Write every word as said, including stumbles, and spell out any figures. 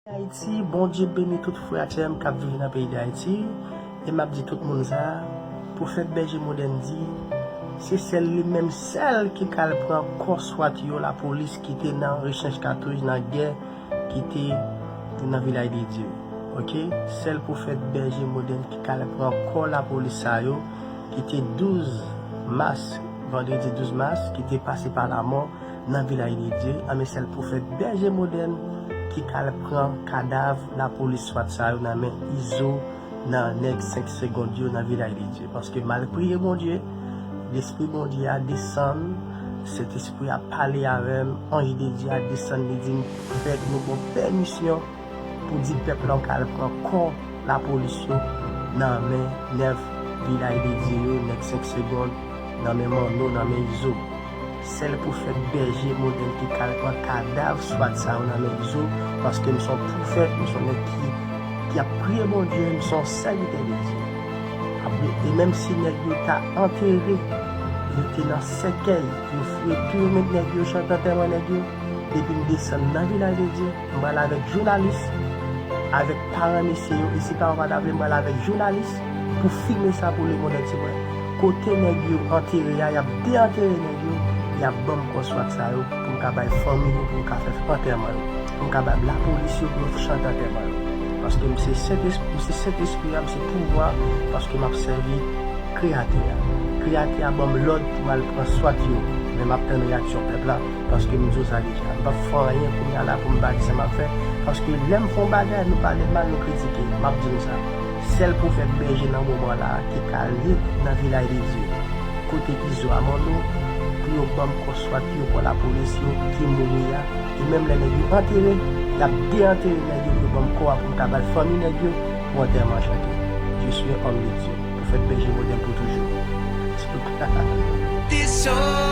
Ayiti, Bondye beni tout frè ak sè m k ap viv nan peyi Dayiti. E m ap di tout moun sa, pwofèt Bèje Modèn di, se sèl li menm sèl ki ka al pran kò swat yo lapolis ki te nan rechanj katouch nan gè ki te nan Vilaj de Dye. Oke? Sèl pwofèt Bèje Modèn ki ka al pran kò lapolis sa yo ki te douz mas, vandredi douz mas, ki te pase pa lamò nan Vilaj de Dye, anben sèl pwofèt Bèje Modèn ki ka al pran kadav lapolis swat sa yo nan men Izo, nan nèg senk segond yo nan Vilaj de Dye. Paske m al priye Bondye, Lespri Bondye a desann, Sentespri a pale avè m, anj de Dye a desann, li di m, pwofèt, nou ba w pèmisyon pou di pèp la w ka al pran kò lapolis yo nan men nèg Vilaj de Dye yo, nèg senk segond, nan men Manno, nan men Izo. Sèl pwofèt Bèje Modèn ki ka al pran kadav swat sa yo nan men Izo, paske m se yon pwofèt, m se yon nèg ki, ki ap priye Bondye, m se yon sèvitè de Dye. Apre, e menm si nèg yo ta antere, yo te nan sèkèy, yo foure tou, yo met nèg yo chante antèman nèg yo, depi m desann nan Vilaj de Dye, m pral avèk jounalis, avèk paran mesye yo, e si paran pa ta vle, m pral avèk jounalis pou filme sa pou lemonn antye wè. Kote nèg yo antere a, y ap deantere nèg yo, y ap ban m kò swat sa yo pou m ka bay fanmi yo, pou m ka fè antèman yo, pou m ka bay lapolis yo pou yo chante antèman yo. Paske m se Sentespri, m se Sentespri a, m se pouvwa, paske m ap sèvi Kreyatè a. Kreyatè a ban m lòd pou m al pran swat yo, men m ap tann reyaksyon pèp la, paske m di w sa deja. M p ap fè anyen kounye a la pou m pa di sa m ap fè, paske lè m fè yon bagay, nou pale mal, nou kritike. M ap di nou sa. Sèl pwofèt Bèje nan moman la a ki ka ale nan Vilaj de Dye, kote Izo a Manno, pou yo ban m kò swat yo, kò lapolis yo ki mouri a, e menm lè nèg yo antere, y ap deantere nèg yo pou yo ban m kò a pou m ka bay fanmi nèg yo pou antèman chante. Je suis un homme de Dieu. Pwofèt Bèje Modèn pou toujou. Respè.